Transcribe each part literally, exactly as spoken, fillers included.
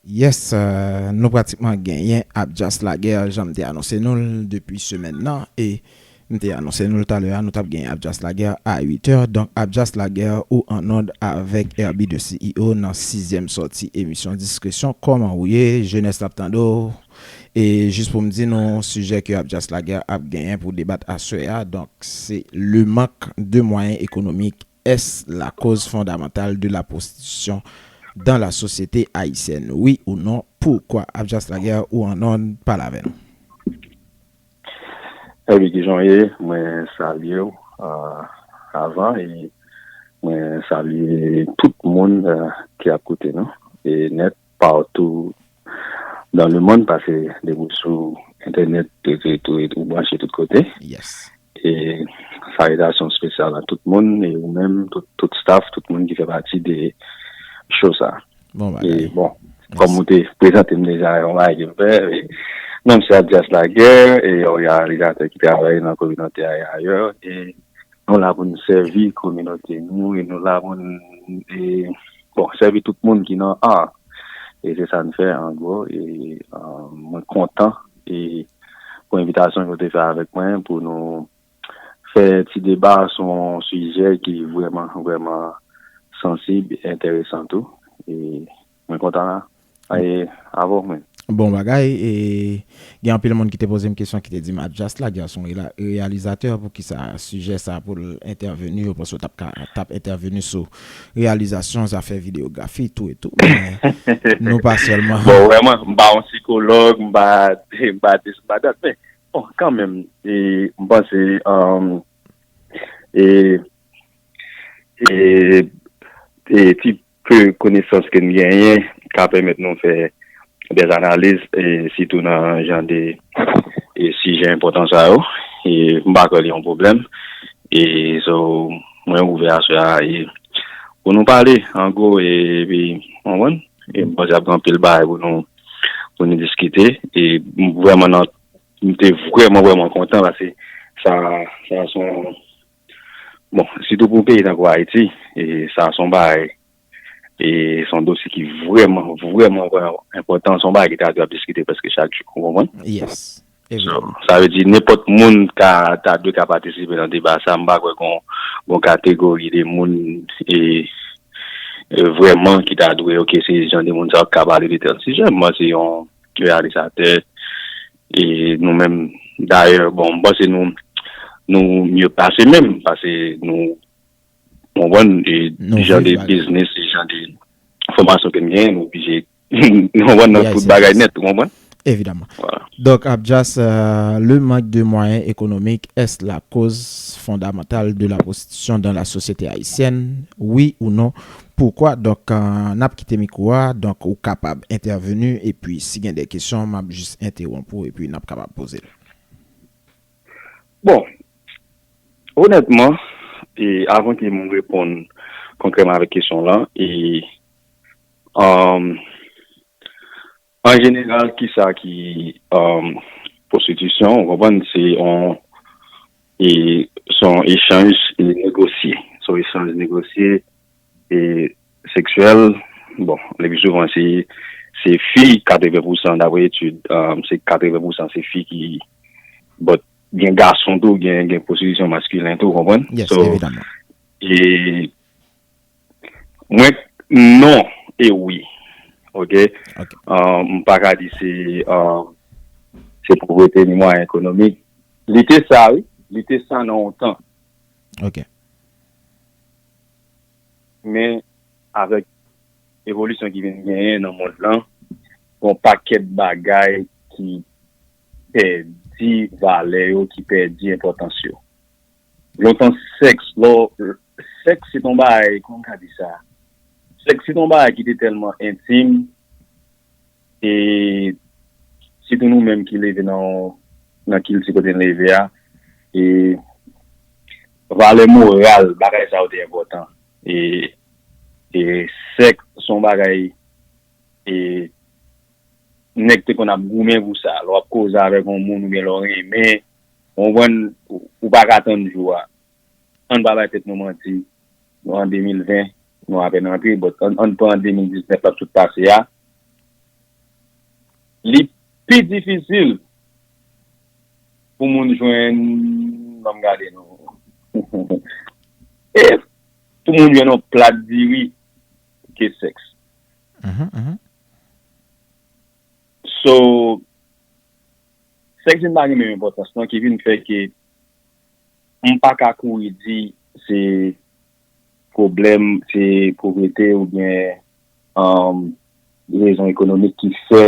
Yes, euh, nou pratikman genyen Abdias Laguerre, jan m te anonse nou l depi semèn nan, e m te anonse nou l talè a, nou t ap genyen Abdias Laguerre a uit è. Donk, Abdias Laguerre, ou an onn avèk Herby de C E O nan sizyèm sòti emisyon Diskresyon. Kòman ou ye? Jenès l ap tande w. E jis pou m di nou, sijè ke Abdias Laguerre ap genyen pou debat aswè a, donk, se le manque de moyens économiques, est la cause fondamentale de la prostitution dans la société haïtienne? Wi ou non? Poukwa? Abdias Laguerre, ou an onn, pale avè nou. Epi kijan w ye? Mwen salye w avan e mwen salye tout moun ki ap koute nou e nèt patou dans le monde paske depi w sou entènèt ou branche tout kote. Yes. E salutasyon espesyal a tout moun e ou menm, tout, tout staff, tout moun ki fè pati de show sa. Bon bagay. E bon, kòm ou te prezante m deja yon bagay ke m fè, e, non, m se Abdias Laguerre, e yon reyalizatè ki travay nan kominote a e ayè, e nou la pou n sèvi kominote nou, e nou la pou n, e, bon, sèvi tout moun ki nan art. E se sa n fè, an gwo, e, euh, mwen kontan, e, pou envitasyon ke w te fè avèk mwen, pou nou fè ti deba sou yon sijè ki vrèman, vrèman sansib e enteresan tou. E mwen kontan la. E avè w menm. Bon bagay, e gen anpil moun ki te poze m kesyon, ki te di m, Abdias Laguerre se yon rela- reyalizatè, poukisa sijè sa pou l entèveni, yo panse w t ap ka, t ap entèveni sou reyalizasyon, zafè videyografi, tou e tou. Men nou pa sèlman. Bon, vrèman, m pa yon sikològ, m pa, m pa dis, m pa dat, men, bon, kanmenm, e, m panse, um, e, e, e ti pe konesans ke n genyen ka pèmèt nou fè dè analiz, e, sitou nan jan de, e, sijè enpòtan sa yo. E, m pa kwè li yon pwoblèm. E, so, mwen ouvè aswè a, e, pou nou pale, an gwo, e, epi, w konprann? E, m panse ap gen anpil bagay pou nou, pou nou diskite. E, m vrèman nan, m te vrèman, vrèman kontan paske sa, sa se yon, bon, sitou pou yon peyi tankou Ayiti, e, sa se yon bagay, e, se yon dosye ki vrèman, vrèman, vrèman enpòtan. Se yon bagay ki ta dwe ap diskite prèske chak jou, w konprann? Yes. So, sa vle di, nenpòt moun ka, ta dwe ka patisipe nan deba sa. M pa kwè gon, gon kategori de moun, e, e, vrèman ki ta dwe, ok, se jan de moun sa yo k ka pale de tèl sijè. M panse yon reyalizatè, e nou menm, dayè, bon, m panse nou, nou mye plase menm, paske nou, w konprann, e jan de biznis, e jan de fòmasyon ke n genyen, nou oblije, w konprann, nan tout bagay nèt, w konprann? Évidemment. Voilà. Donc, Abdias, euh, le manque de moyens économiques, est-ce la cause fondamentale de la prostitution dans la société haïtienne? Wi ou non? Poukwa? Donk, euh, n ap kite mikwo a, donk ou kapab entèveni, epi si gen de kesyon, m ap jis entewonp ou, epi n ap kapab poze l. Bon, onètman, e avan ke m reponn konkrètman avèk kesyon lan, e, um, an jeneral, kisa ki, um, pwostitisyon, w konprann, se yon, e, se yon echanj negosye. Se yon echanj negosye e seksyèl. Bon, le pi souvan, se, se fi, katreven pousan, dapre etid, um, se katreven pousan se fi ki, but, gen gason tou, gen, gen pwostitisyon maskilen tou, w konprann? Yes, so, evidaman. E mwen, non e wi. Ok? Ok. Uh, m pa ka di se, uh, se povrete ni mwayen ekonomik. Li te sa, wi. Li te sa nan yon tan. Ok. Men, avèk evolisyon ki vin genyen nan mond lan, gen yon pakèt bagay ki pèdi valè yo, ki pèdi enpòtans yo. Lontan, sèks, lò, sèks se t on bagay, kòman m ka di sa? Sèks se t on bagay ki te tèlman entim, e sitou nou menm ki leve nan, nan kilti kote n leve a, e valè moral bagay sa yo te enpòtan. E, e sèks se yon bagay, e nèg te konn ap goumen pou sa. Lè w ap koze avèk yon moun oubyen lè w renmen, w konprann, ou, ou pa ka tann jou a. Ann pa bay tèt nou manti. Nou an de mil ven, nou apèn antre, but ann, ann pran de mil diznèf la tout pase a. Li pi difisil pou moun jwenn, ban m gade non. E pou moun jwenn yon plat diri ke sèks. Mhm, mhm. So, sèks vin pa gen menm enpòtans lan, ki vin fè ke m pa ka kouri di se pwoblèm, se povrete oubyen um, rezon ekonomik ki fè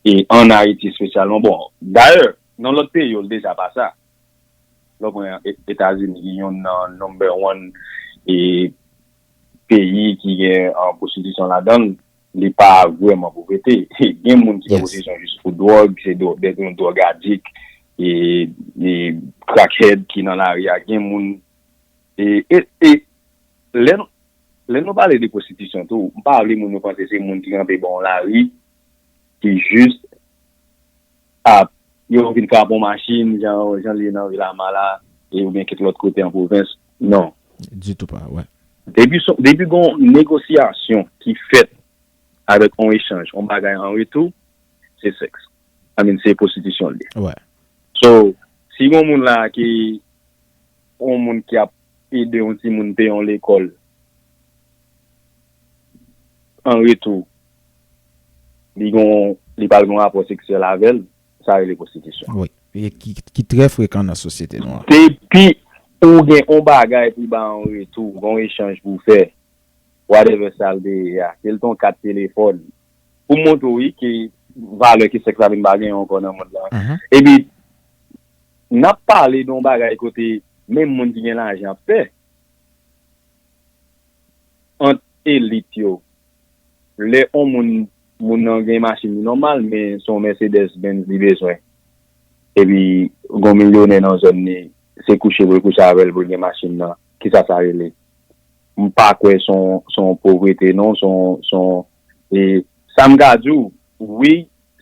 e ann Ayiti espesyalman. Bon, dayè, nan lòt peyi yo, l deja pa sa. Lè w pran E- Etazini, ki youn nan number one e peyi ki gen an pwostitisyon ladan l, li pa vrèman povrete. Gen moun ki fè Yes. pwostitisyon jis pou dwòg, se dwòg, dèt yon dwòg adik, e, e crackhead ki nan lari a. Gen moun, e, e, e lè, nou- lè nou pale de pwostitisyon tou, m pa vle moun yo panse se moun ki kanpe bò yon lari, ki jis ap, yo vin frape yon machin, jan, jan li ye nan vil Ama la, e oubyen kèk lòt kote an pwovens. Non. Ditou pa, wè. Depi, son, depi gon negosyasyon ki fèt avèk yon echanj, yon bagay an retou, se sèks. I mean, se pwostitisyon li. Wè. So, si gon moun la ki, yon moun ki ap ede yon timoun peye yon lekòl, an retou, li gon, li pral gon rapò seksyèl avè l, sa rele pwostitisyon. Wi. E ki, ki trè frekan nan sosyete nou an. Depi ou gen yon bagay pou ba an retou, gon echanj pou fè, whatever sa l te ye a, ke l te yon kat telefòn, pou montre w, wi, ke valè ke sèks la vin pa genyen ankò nan mond lan. Mhm. Epi, n ap pale de yon bagay kote menm moun ki gen lajan ap fè. Ant elit yo, lè yon moun, moun nan gen machin li nòmal, men se yon Mercedes Benz li bezwen. Epi, gon milyonè nan zòn li, se kouche pou l kouche avè l pou l gen machin nan. Kisa sa rele? M pa kwè se yon, se yon povrete, non, se yon, se yon, e, sa m ka di w, wi,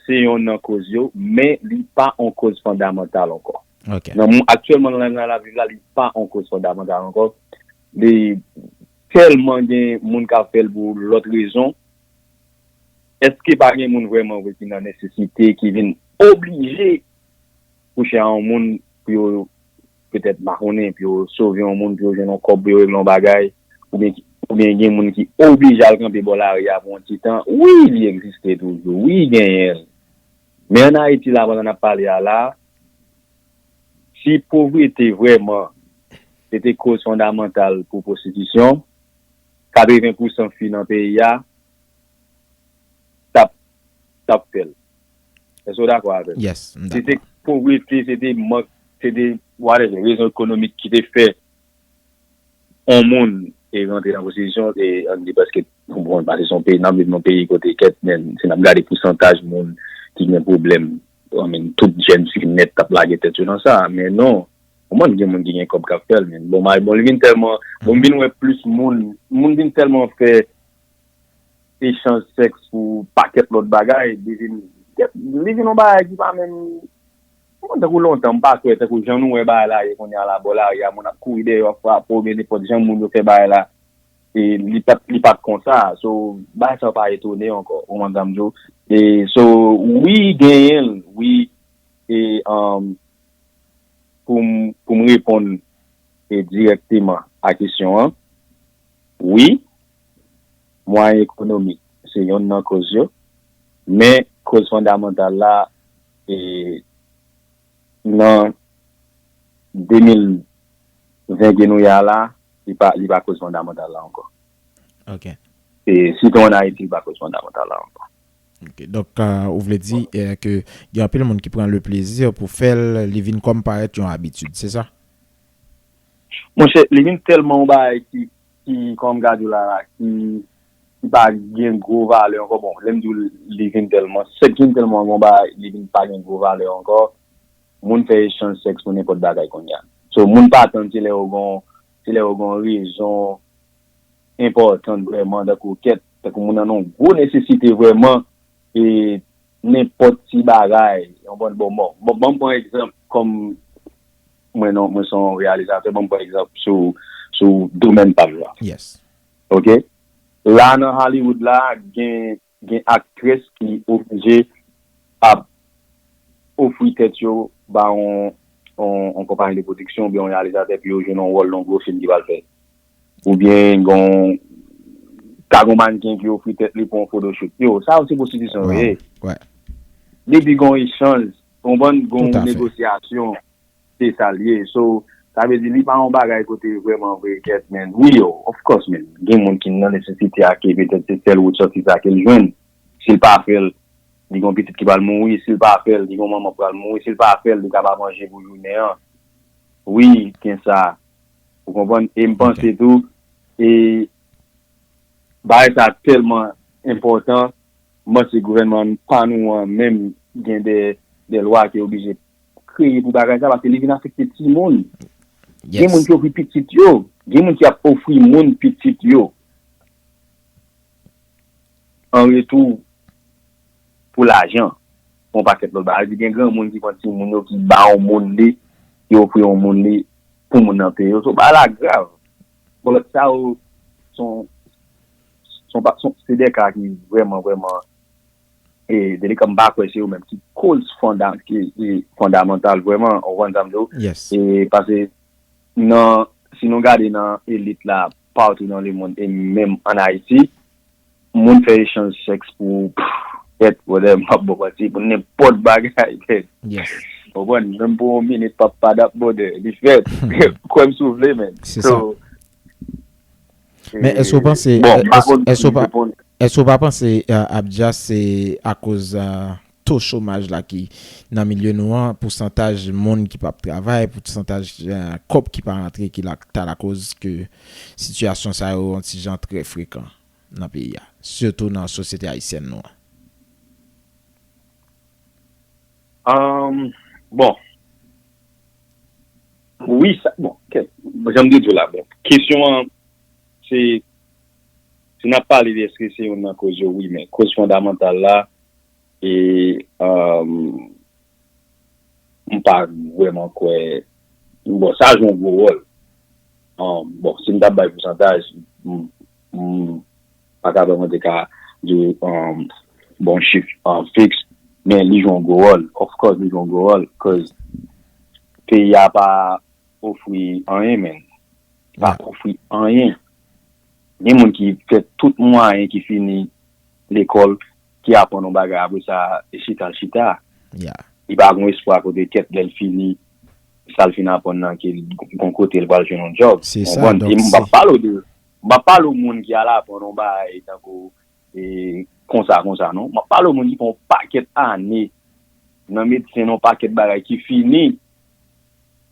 se yon nan koz yo, men li pa yon koz fondamantal ankò. Ok. Nan moun, aktyèlman, nan, nan lavi la, li pa yon koz fondamantal ankò. Li tèlman gen moun k ap fè l pou lòt rezon. Èske pa gen moun vrèman vre ki nan nesesite, ki vin oblije kouche a yon moun pou yo petèt, m pa konnen, pou yo sove yon moun, pou yo jwenn yon kòb, pou yo regle yon bagay, oubyen, oubyen gen moun ki oblije al kanpe bò lari a pou yon ti tan? Wi, li egziste toujou. Wi, genyen l. Men ann Ayiti la, pandan n ap pale a la, si povrete vrèman se te koz fondamantal pou pwostitisyon, katreven pousan fi nan peyi a t ap, t ap fè l. Èske w dakò avè m? Yes, m Se te dakò. Povrete, se te mank, se te whatever, rezon ekonomik ki te fè yon moun e rantre nan pwostitisyon, e ann di prèske, bon, pase se yon peyi, n ap viv nan yon peyi kote kèt, men si n ap gade pousantaj moun ki gen pwoblèm, I mean, tout jèn fi nèt t ap lage tèt yo nan sa, men non, ou konprann, gen moun ki gen kòb k ap fè l, men bon, may, bon, li vin tèlman, bon, m vin wè plis moun, moun vin tèlman fè echanj sèks pou pakèt lòt bagay, li vin, li vin yon bagay ki pa menm, bon, tankou lontan, m pa kwè, tankou jan nou wè bagay la ye kounye a la, bò lari a, moun ap kouri dèyè yo, ap frape w, oubyen nenpòt jan moun yo fè bagay la, e li pa t, li pa t konsa. So, bagay sa yo pa etone ankò, ou konprann sa m di w? E, so, wi, genyen l, wi, e, um, pou m, pou m reponn, e, dirèkteman a kesyon an, wi, mwayen ekonomik se yonn nan koz yo, men koz fondamantal la, e, nan de mil ven ke nou ye a la, li pa, li pa koz fondamantal la ankò. Ok. E sitou ann Ayiti, li pa koz fondamantal la ankò. Ok. Donk, euh, ou vle di euh, ke gen anpil moun ki pran le plezi pou fè l, li vin kòm parèt yon abitid, se sa? Monchè, li vin tèlman yon bagay ki, ki, kòman m ka di w la, ki, ki pa gen gwo valè ankò. Bon, lè m di w li vin tèlman, sèks vin tèlman yon bagay, li vin pa gen gwo valè ankò. Moun fè echanj sèks pou nenpòt bagay kounye a. So, moun pa tann se lè yo gon, se lè yo gon rezon enpòtan vrèman, tankou kèt, tankou moun nan yon gwo nesesite vrèman, e nenpòt ti bagay, yon bon, bon, bon, bon, ban m pran egzanp, kòm mwen non, mwen se yon reyalizatè, ban m pran egzanp sou, sou domèn pa m la. Yes. Ok? La nan Hollywood la, gen, gen aktris ki oblije ap ofri tèt yo ba yon, yon, yon konpayi de pwodiksyon oubyen yon reyalizatè pou yo jwe nan yon wòl nan yon gwo fim ki pral fèt. Oubyen gen yon ka gen yon mannken ki ofri tèt li pou yon photoshoot. Yo, sa yo se pwostitisyon yo ye. Depi gen yon echanj, konprann, gen yon negosyasyon, se sa l ye. So, sa vle di li pa yon bagay kote vrèman vre kèt, men wi yo, of course, men gen moun ki nan nesesite a ke petèt se sèl wout sòti sa ke l jwenn. Si l pa fè l, li gen yon pitit ki pral mouri, si l pa fè l, li gen yon manman pral mouri, si l pa fè l, li ka pa manje pou jounen an. Wi, gen sa. Ou konprann? E m panse tou, e bagay sa tèlman enpòtan, m panse gouvènman pa nou an menm gen de, de lwa ki oblije kreye pou bagay sa, paske li vin afekte timoun. Gen moun ki ofri pitit yo, gen moun ki ap ofri moun pitit yo an retou pou lajan, pou yon pakèt lòt bagay. Gen granmoun ki pran timoun yo, ki ba yon moun li, ki ofri yon moun li pou moun nan peye yo. So, bagay la grav. Bon, lòt sa yo, son, son, pa- son, se de ka ki vrèman, vrèman, e, de ka m pa kwè se yo menm ki koz fonda, ki, ki fondamantal vrèman, ou konprann sa m di w? E, paske nan, si nou gade nan elit la, patou nan lemonn, e menm ann Ayiti, moun fè echanj sèks pou, pff, kèt, brother, m p ap ba w manti, pou nenpòt bagay, man. Ou konprann? Menm pou yon minit, p ap pa dat, brother, li fèt. Kwè m si w vle, man. So, Men èske w panse, èske w pa panse, Abdjah, se akoz to chomaj la ki nan milye nou an, pousantaj moun ki p ap travay, pousantaj kòb ki pa rantre ki ta lakoz ke sitiyasyon sa yo yon ti jan trè frekan nan peyi a, sitou nan sosyete ayisyèn nou an? Bon, wi, sa, bon, jan m te di w la, bon, kesyon an, se, si n ap pale de èske se youn nan koz yo, wi, men koz fondamantal la, e, m pa vrèman kwè, bon, sa jwe yon gwo wòl. Bon, si m t ap bay pousantaj, m, m pa ka vrèman te ka di w, bon, chif fiks, men li jwe yon gwo wòl. Of course, li jwe yon gwo wòl, cause peyi a pa ofri anyen, man. Pa ofri anyen. Gen moun ki fè tout mwayen, ki fini lekòl, ki aprann yon bagay, apre sa, chita l chita. Li pa gen espwa kote kèt lè l fini, sa l fin aprann nan, ke l gon kote l pral jwenn yon djòb. Ou konprann? E m p ap pale w de, m p ap pale w moun ki al aprann yon bagay tankou e, konsa, konsa, non. M ap pale w moun ki fè yon pakèt ane nan medsen, nan yon pakèt bagay ki fini.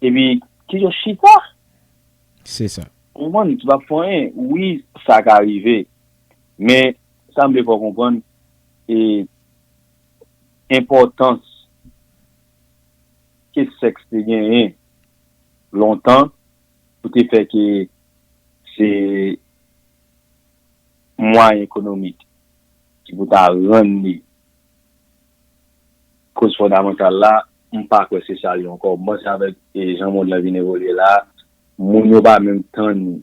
Epi, ki yo chita. Se sa. Ou konprann? Ki pa fè anyen. Wi, sa ka rive. Men, sa m vle fè w konprann, e, enpòtans ke sèks te genyen lontan, pou te fè ke se mwayen ekonomik ki pou ta rann li koz fondamantal la, m pa kwè se sa l ye ankò. M panse avèk e, jan mond lan vin evolye la, moun yo pa menm tann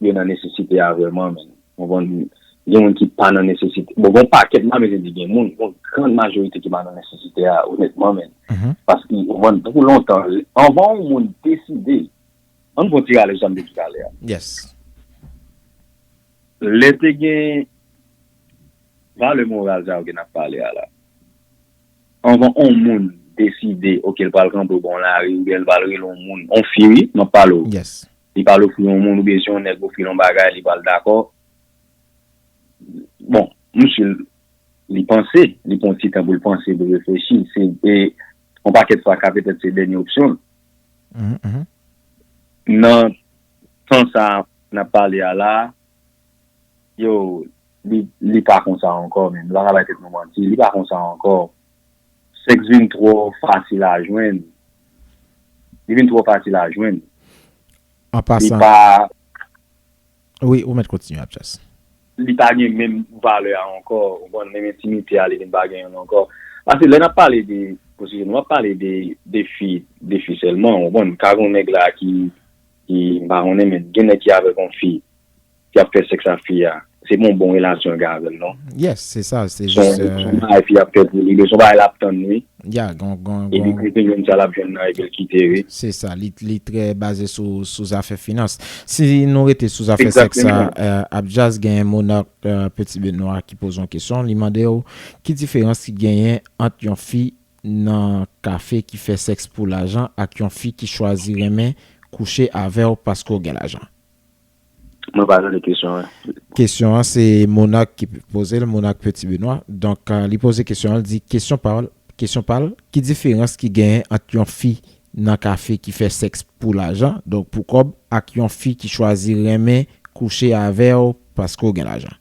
yo nan nesesite a vrèman, men. Ou konprann? Gen moun ki pa nan nesesite. Bon, gen yon pakèt, m pa bezwen di gen moun, gen yon grann majorite ki pa nan nesesite a, onètman, men. Paske, ou konprann, pou lontan, anvan yon moun deside, ann fè yon ti rale sou sa m te di talè a. Lè te gen valè moral sa yo ke n ap pale a la. Anvan yon moun deside, oke, l pral kanpe bò yon lari, oubyen l pral rele yon moun, yon fi, wi, m ap pale w. Li pral ofri yon moun, oubyen se yon nèg ofri l yon bagay, li pral dakò. Bon, m si li panse, li pran yon ti tan pou l panse, pou l reflechi. Se, e, yon pakèt fwa, ka petèt se dènye opsyon l. Nan tan sa n ap pale a la, yo, li, li pa konsa ankò, men. Nou pa ka bay tèt nou manti, li pa konsa ankò. Sèks vin twò fasil a jwenn. Li vin twò fasil a jwenn. An pasan. Wi, ou mèt kontinye, Abdjah. Li pa gen menm valè a ankò, ou konprann, menm entimite a, li vin pa genyen l ankò. Paske lè n ap pale de pwostitisyon, nou ap pale de, de fi, de fi sèlman, ou konprann, ka gen yon nèg la ki, ki, m pa konnen, men gen nèg ki avèk yon fi, ki ap fè sèks ak fi a. se pa yon bon relasyon l gen avè l, non. Yes, se sa, se Se jis yon se yon bagay fi ap fè pou li, se yon bagay l ap tann, wi. Ya, gon, gon, Epi gon. Kote jwenn sa l ap jwenn nan, epi l kite, wi. Se sa, li, li trè baze sou, sou zafè finans. Si nou rete sou zafè sèks sa, Exactement. Uh, ap jazz, gen Monark uh, Petit Benoit ki poze yon kesyon. Li mande w ki diferans ki genyen ant yon fi nan kafe ki fè sèks pou lajan ak yon fi ki chwazi renmen kouche avè w paske w gen lajan. Mwen pa tande kesyon an. Kesyon an se Monark ki poze l, Monark Petit Benoit. Donk, uh, li poze kesyon an, li di kesyon pa l, kesyon pa l, ki diferans ki genyen ant yon fi nan kafe ki fè sèks pou lajan, donk pou kòb, ak yon fi ki chwazi renmen kouche avè w paske w gen lajan?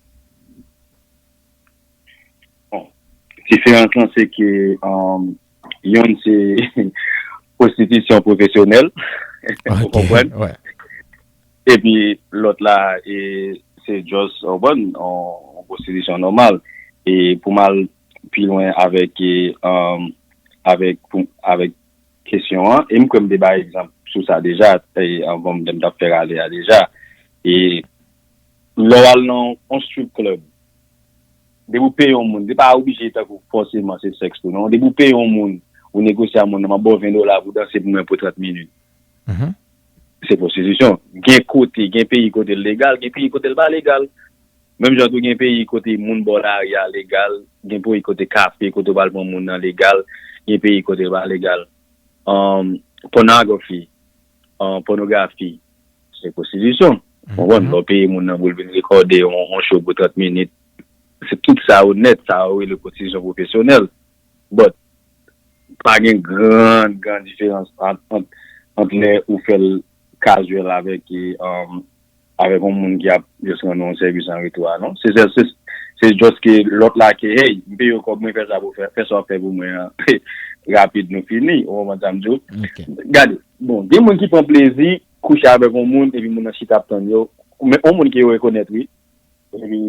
Bon, diferans lan se ke um, yonn se pwostitisyon pwofesyonèl, ou konprann? Ouais. Epi lòt la e se just, ou konprann, yon pwostitisyon nòmal. E pou m al pi lwen avèk e, um, avèk pou- avèk kesyon an, e m kwè m te bay egzanp sou sa deja, e anvan m t ap fè rale a deja. E lè w al nan yon strip club, depi w peye yon moun, li pa oblije tankou fòseman se sèks tou non. Depi w peye yon moun, ou negosye a moun nan, m ap ba w ven dola pou w danse pou mwen pou trant minit. Mhm. Se pwostitisyon. Gen kote, gen peyi kote l legal, gen peyi kote l pa legal. Menm jan tou gen peyi kote moun bò lari a legal, gen peyi kote kafe kote w pral pran moun nan legal, gen peyi kote l pa legal. Um, pornography, um, pònografi, se pwostitisyon. Ou konprann? Lè w peye moun nan pou l vin rekòde yon, yon show pou trant minit, se tout sa yo nèt, sa yo rele pwostitisyon pwofesyonèl. But, pa gen gran, gran diferans ant, ant, ant lè ou fè l casual avèk, e, um, avèk yon moun ki ap just rann ou yon sèvis an retou a, non. Se, se, se, se just ke lòt la ke, hey, m peye w kòb mwen, fè sa pou fè, fè sa w ap fè pou mwen an. Rapid, nou fini. Ou konprann sa m di w? Ok. Gade, bon, gen moun ki pran plezi kouche avèk yon moun, epi moun nan chita ap tann yo. Men yon moun ke yo rekonèt, wi. Epi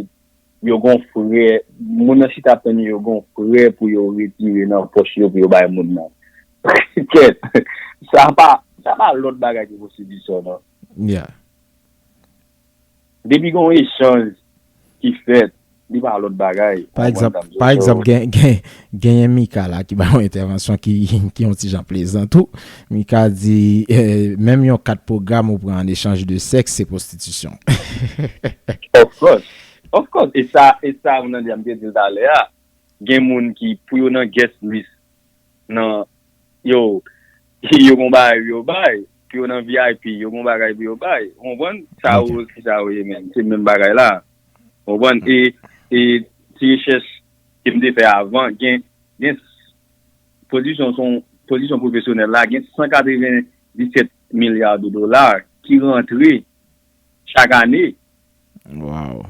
yo gon frè, moun nan chita ap tann yo, yo gon frè pou yo retire nan pòch yo pou yo bay moun nan. Kèt, sa pa, sa pa lòt bagay ke pwostitisyon, non. Yeah. Depi gon echanj ki fèt, li pa lòt bagay. Pa egzanp, pa egzanp, gen, gen, genyen Mika la ki ba yon entèvansyon ki, ki yon ti jan plezan tou. Mika di, eh, menm yon kat pwogram ou pran an echanj de sèks, se pwostitisyon. Of course. Of course. E sa, e sa, moun nan di, m te di l talè a. Gen moun ki, pou yo nan guest list, nan, yo, yo gon bagay pou yo bay. Pou yo nan V I P, yo gon bagay pou yo bay. Ou konprann? Sa yo, ki sa yo ye menm. Se menm bagay la. Ou konprann? E, e ti rechèch ke m te fè avan, gen, gen pwostitisyon, se yon pwostitisyon pwofesyonèl la, gen san katreven disèt milya de dola ki rantre chak ane Wow.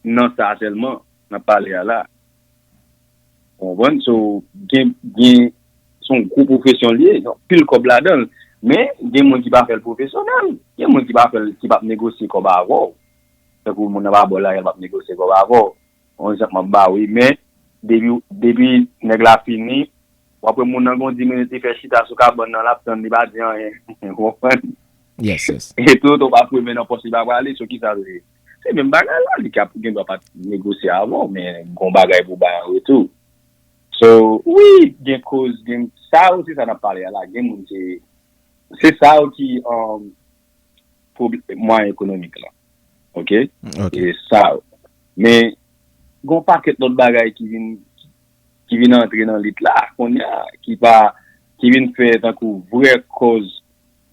nan sa sèlman n ap pale a la. Ou konprann? So, gen, gen, se yon gwo pwofesyon l ye, gen anpil kòb ladan l. Men, gen moun ki pa fè l pwofesyonèl, gen moun ki pa fè l, ki p ap negosye kòb avè w. Tankou moun nan pa bò la, l p ap negosye kòb avè w. Yon egzanp m ap ba w, wi, men depi, depi nèg la fini, w ap wè moun nan gon dis minit li fè chita sou kabann nan, l ap tann, li pa di anyen. Ou konprann? Yes, yes. E tou, ou p ap wè men nan pòs li pa prale, so ki sa l ye? Se menm bagay la, li ka gen dwa pa t negosye avè w, men gon bagay pou bay an retou. So, wi, gen koz, gen sa yo, se sa n ap pale a la. Gen moun se, se sa yo ki, um, pwob- mwayen ekonomik la. Ok? Ok. E sa yo. Men, gon pakèt lòt bagay ki vin, ki vin antre nan lit la, kounye a, ki pa, ki vin fè tankou vrè kòz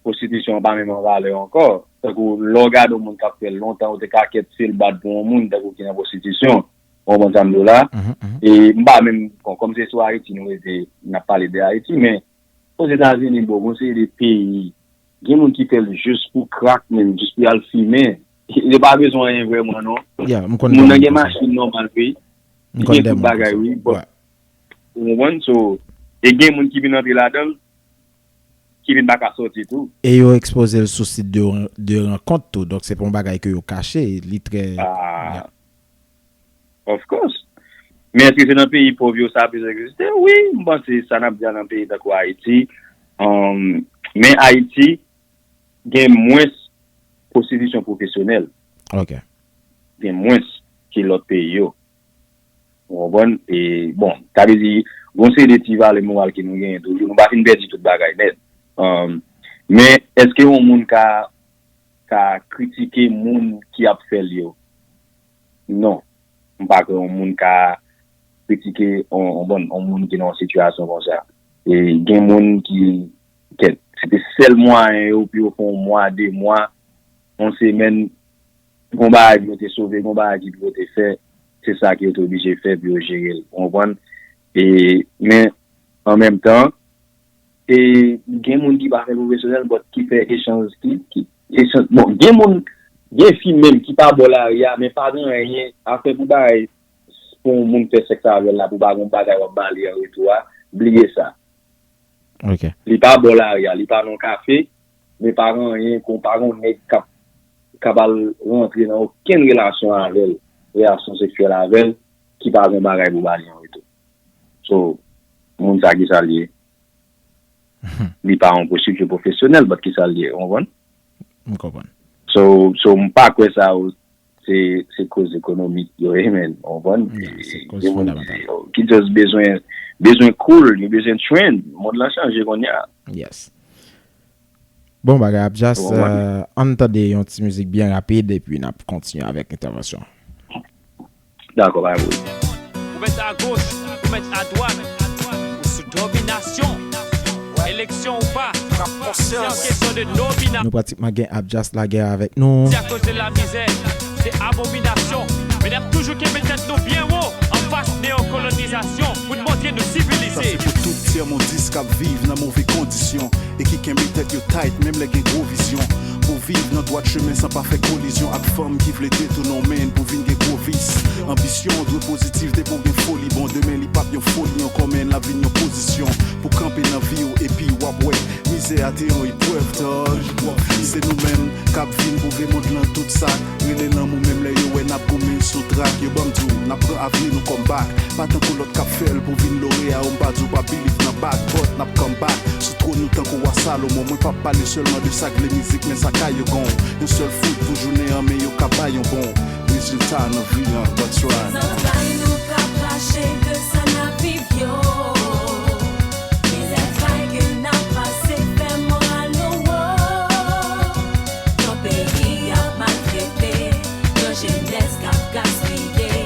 pwostitisyon an pa menm an valè ankò. Tankou lè w gade yon moun k ap fè l lontan, ou te ka kèt se l bat pou yon moun, tankou ki nan pwostitisyon. Ou konprann sa m di w la? Mhm, mhm. E m pa menm, bon, kòm se sou Ayiti nou rete, n ap pale de Ayiti, men Ozetazini, bon, gon seri de peyi, gen moun ki fè l jis pou krak, menm, jis pou y al fimen. Yo pa bezwen anyen vrèman, non. Yeah, m konn Moun nan moun gen konsa. Machin nòmal, wi. M Li konn gen de tout moun bagay, konsa. Wi. But, Ouais. ou konprann? So, e gen moun ki vin antre ladan l, ki vin pa ka sòti tou. E yo ekspoze l sou sit de, de rankont tou. Donk, se pa yon bagay ke yo kache. Li trè... Ah, of course. Men èske se nan peyi pòv yo sa bezwen egziste? Wi, m panse sa n ap di a nan peyi tankou Ayiti. Um, men Ayiti gen mwens pwostitisyon pwofesyonèl. Ok. gen mwens ke lòt peyi yo. Ou konprann? E, bon, sa vle di, gon seri de ti valè moral ke nou genyen toujou. Nou pa fin pèdi tout bagay nèt. Um, men, èske yon moun ka, ka kritike moun ki ap fè l yo? Non. M pa kwè yon moun ka kritike yon, yon bon, yon moun ki nan yon sitiyasyon konsa. E gen moun ki, kèt, se te sèl mwayen yo pou yo fè yon mwa, de mwa, yon semèn, gon bagay pou yo te sove, gon bagay ki pou yo te fè, se sa ke yo te oblije fè pou yo jere l, ou konprann? E, men, an menm tan, e, gen moun ki pa fè pwofesyonèl, but ki fè echanj, ki, ki, echanj, bon, gen moun, gen fi menm ki pa bò lari a, men pa gen anyen, afè pou bagay, pou yon moun fè sèks avè l la, pou pa gen yon bagay w ap ba li an retou a, bliye sa. Ok. Li pa bò lari a, li pa nan kafe, men pa gen anyen kon, pa gen yon nèg k ap, k ap al rantre nan okenn relasyon avè l, relasyon seksyèl avè l, ki pa gen bagay pou ba li an retou. So, moun sa ki sa l ye? Li pa yon pwostitye pwofesyonèl, but ki sa l ye, ou konprann? M konprann. So, so m pa kwè sa yo se, se koz ekonomik yo ye, men, ou konprann? Yeah, se koz fondamantal. Ki just bezwen, bezwen cool, yo bezwen trend. Mond lan chanje kounye a. Yes. Bon bagay, Abdias, euh, ann tande yon ti mizik byen rapid epi n ap kontinye avèk entèvansyon. Dakò, pa gen pwoblèm. Ou mèt agoch, ou mèt adwat, ou sou dominasyon. Eleksyon ou pa, se yon kesyon de nominasyon. Nou pratikman gen Abdias Laguerre avèk nou. Se akoz de lamizè, de abominasyon. Men n ap toujou kenbe tèt nou byen wo anfas neyokolonizasyon pou n montre nou sivilize. Sa se pou tout tyè mondis k ap viv nan move kondisyon e ki kenbe tèt yo tayt menm lè gen gwo vizyon. Pou viv nan dwat chemen san pa fè kolizyon ak fanm ki vle detounen w men pou vin gen gwo vis. Anbisyon w dwe pozitif depi w gen foli, bon demen li p ap yon foli ankò men l ap vin yon pozisyon pou kanpe nan vi w epi w ap wè mizè a te yon eprèv dòj. W ap vin se nou menm k ap vin pou vre mond lan tout sa k rele lanmou menm lè yo wè n ap goumen sou trak. Yo ban m di w n ap pran avni nou kòm bak. Pa tankou lòt k ap fè l pou vin loreya yo, m pa di w pa believe nan bak, but n ap come back sou twòn nou tankou wa Salomon. Mwen p ap pale sèlman de sa k vle mizik, men sa ka yo gon yon sèl fout pou jounen an, men yo ka bay yon bon rezilta nan vi an. That's right. Zantray nou ka krache de sa n ap viv yo. Mizè tray ke n ap pase fè moral nou wo. Yon peyi ap maltrete, yon jenès k ap gaspiye.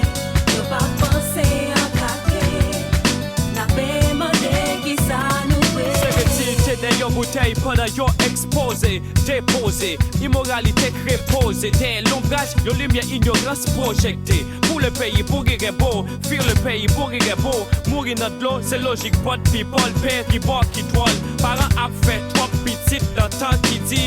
Yo pa panse ankadre, n ape mande kisa nou vle. Se retire tè dèyè yon boutèy pandan yo ekspoze, depoze, imoralite k repoze dèyè lonbraj yon limyè inyorans pwojekte. Pou le peyi, pou ri rebo, fir le peyi, pou ri rebo. Mouri nan dlo, se lojik bòt pi bòl, pè ki bò ki dwòl. Paran ap fè twòp pitit nan tan ki di.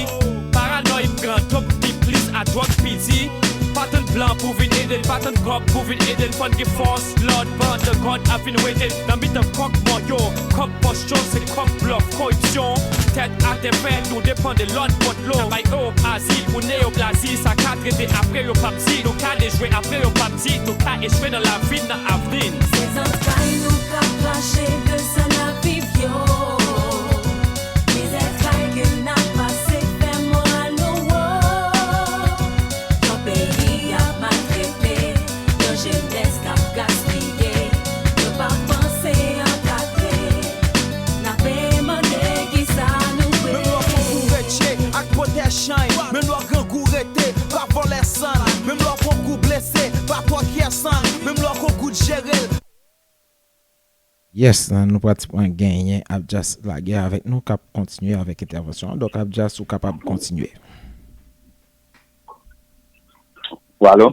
Paranòy pran dop pi plis a dwòg pi di. Pa tann blan pou vin ede n, pa tann kòb pou vin ede n, fò n gen fòs, lòd, band, kòd ap vin wete n. Nan mitan kòk mò yo, kòb pòch yo, se kòk blòf, koripsyon. Tèt atè fè nou depann de lòd bò dlo. Nan bay yo azil pou neyoplazi, sa ka trete apre yo p ap di. Nou ka dejwe apre yo p ap di. Nou ka echwe nan lavi n nan avni n. Se zantray nou k ap krache de sa n ap viv yo. Mizè tray ke n ap pase fè moral nou wo. Yon peyi ap maltrete, yon jenès k ap gaspiye. Yo pa panse ankadre, n ape mande kisa nou vle. Menm lè w pran kou retche ak pwotèj chanj. Menm lè w grangou rete, pa vòlè sann. Menm lè w pran kou blese, pa twò kyè sann. Menm lè w pran gout jere l. Yes, nou pratikman genyen Abdias Laguerre avèk nou k ap kontinye avèk entèvansyon an. Donk, Abdias, ou kapab kontinye. Alo?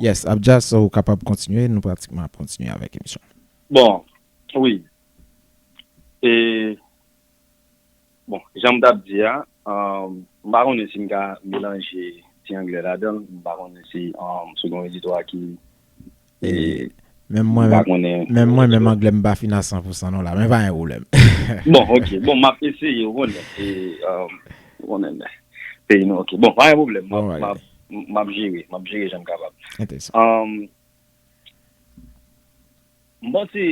Yes, Abdias, ou kapab kontinye. Nou pratikman ap kontinye avèk emisyon. Bon, wi. E, bon, jan m t ap di a, um, m pa konnen si m ka melanje ti anglè ladan l. M pa konnen si, um, si gon editè ki, e, Menm mwen, menm, menm mwen, menm anglè m pa fin a san pou san non la, men pa gen pwoblèm. Bon, ok. Bon, m ap eseye, ou konnen. E, um, ou konnen, peyi nou, ok. Bon, pa gen pwoblèm. M ap, m ap, m ap jere, m ap jere jan m kapab. Enteresan. Um, m panse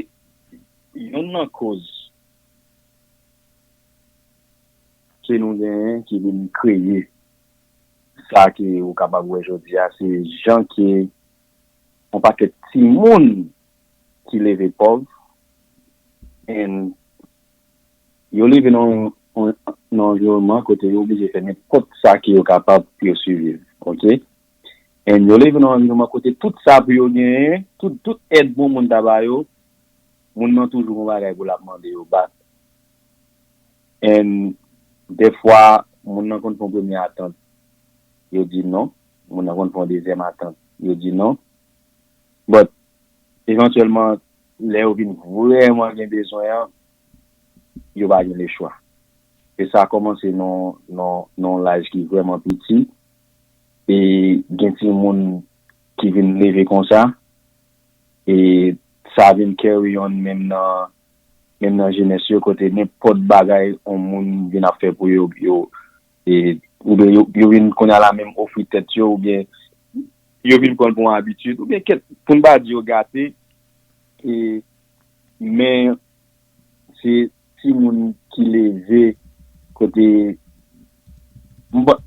youn nan koz ke nou genyen ki vin kreye sa ke ou kapab wè jodi a, se jan ke yon pakèt timoun ki leve pòv, and yo leve nan yon, yon, yon anviwònman kote yo oblije fè nenpòt sa ke yo kapab pou yo siviv, oke? And yo leve nan yon anviwònman kote tout sa pou yo genyen, tout, tout èd bon moun ta ba yo, moun nan toujou gon bagay pou l ap mande yo back. And dèfwa, moun nan konn fè yon premye atant, yo di non. Moun nan konn fè yon dezyèm atant, yo di non. But, evantyèlman, lè yo vin vrèman gen bezwen an, yo pa gen lechwa. E sa kòmanse nan, nan, nan yon laj ki vrèman piti. E gen timoun ki vin leve konsa. E sa vin carry on menm nan, menm nan jenès yo, kote nenpòt bagay yon moun vin ap fè pou yo, yo, e, oubyen yo, yo vin kounye a la menm ofri tèt yo, oubyen yo vin pran l pou yon abitid, oubyen kèt, pou n pa di yo gate, e, men se timoun ki leve kote, m pa,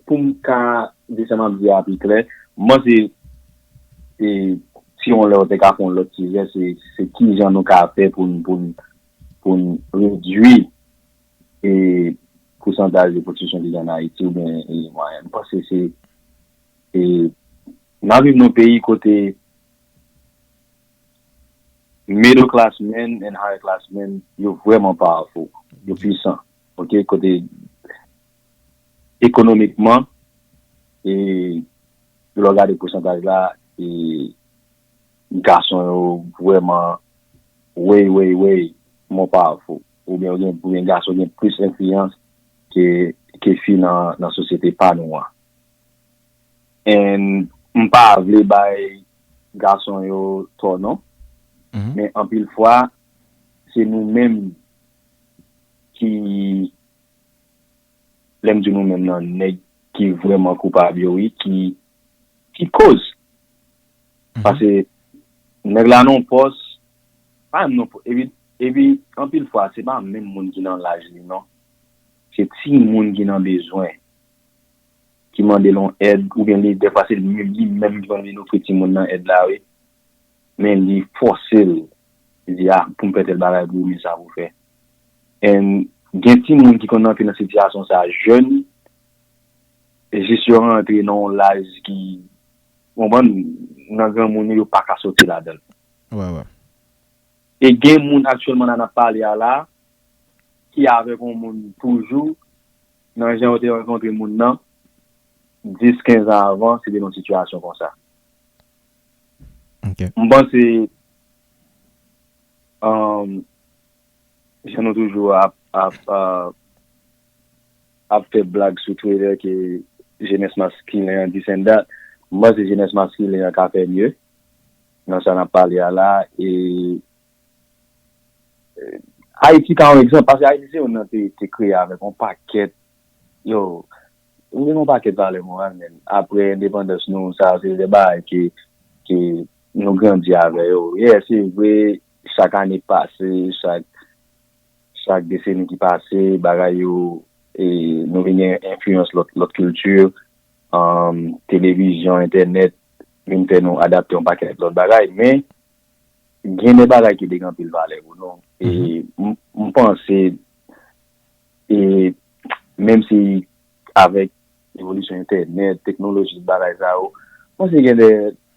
pou m ka di sa m ap di a pi klè, m panse, e, si yon lè w te ka fè yon lòt sijè, se, se kijan nou ka fè pou n, pou n, pou n redui, e, pousantaj de pwodiksyon ki gen an Ayiti oubyen, e, mwayèn. M panse se, e, n ap viv nan yon peyi kote middle class men and higher class men, yo vrèman powerful, yo pwisan, oke, kote ekonomikman, e lè w gade pousantaj la, e gason yo vrèman way, way, way more powerful. Oubyen, oubyen, oubyen gason gen plis enfliyans ke, ke fi nan, nan sosyete pa nou an. And m pa vle bay gason yo tò non. Men anpil fwa, se nou menm ki, lè m di nou menm nan, nèg ki vrèman koupab yo, wi, ki, ki koz. Paske nèg la nan pòs, pa menm nan pòs, epi, epi anpil fwa, se pa menm moun ki nan laj li non. Se timoun ki nan bezwen, ki mande l yon èd, oubyen li, dèfwa se li, li menm ki konn vin ofri timoun nan èd la, wi. Men li fòse l, li di, a, pou m fè tèl bagay pou ou, men sa pou fè. And gen timoun ki konn antre nan sitiyasyon sa a jèn, e jis yo rantre nan yon laj ki, w konprann, nan granmoun yo, yo pa ka soti ladan l. Wè, wè. E gen moun aktyèlman la n ap pale a la, ki avèk yon moun toujou, nan jan yo te rankontre moun nan, dis, kenz an avan, se te nan yon sitiyasyon konsa. M panse, um, jan nou toujou ap, ap, uh, ap fè blag sou Twitter ke jenès maskilen an this and that, m panse jenès maskilen an ka fè mye nan sa n ap pale a la, e, e, Ayiti ka yon egzanp, paske Ayiti se youn nan peyi ki te kreye avèk yon pakèt, yo, nou gen yon pakèt valè moral, men apre endepandans nou, sa se de bagay ke, ke nou grandi avè yo. Yeah, se vre, chak ane pase, chak, chak deseni ki pase, bagay yo, e, nou vin gen enfliyans lòt, lòt kilti, um, televizyon, entènèt, vin fè nou adapte yon pakèt lòt bagay, men gen de bagay ki te gen anpil valè pou nou. E m, m panse, e menm si avèk evolisyon entènèt, teknoloji, bagay sa yo, m panse gen de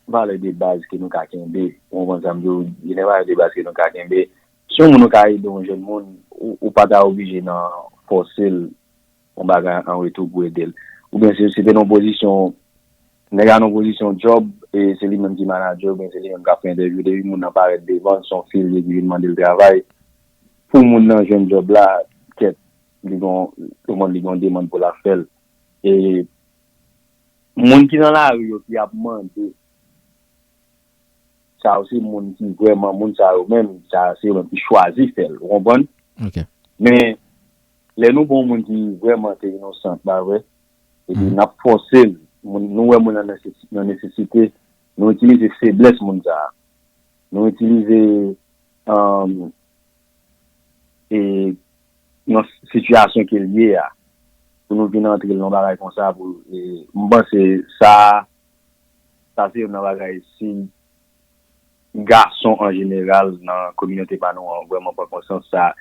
valè de baz ke nou ka kenbe. Ou konprann sa m di w? Gen de valè de baz ke nou ka kenbe. Si yon moun ou ka ede yon jèn moun, ou, ou pa ta oblije nan fòse l yon bagay an retou pou ede l. Oubyen si, si te nan yon pozisyon, nèg la nan yon pozisyon djòb, e se li menm ki manadjè, oubyen se li menm k ap fè entèvyou, depi moun nan parèt devan l, se yon fil ki vin mande l travay. Pou moun nan jwenn djòb la, kèt, li gon, li gon demann pou l ap fè l. E moun ki nan lari yo ki ap mande, sa yo se moun ki vrèman, moun sa yo menm, sa se yo menm ki chwazi fè l, ou konprann? Men, lè nou pran yon moun ki vrèman te inosan, pa vre? Epi n ap fòse l, moun, nou wè moun nan nesesi-, nan nesesite, nou itilize feblès moun sa a. Nou itilize, um, e, nan sitiyasyon ke l ye a. pou nou vin antre nan bagay konsa, pou, e, m panse sa, sa se youn nan bagay, si gason an jeneral nan kominote pa nou an vrèman pran konsyans sa,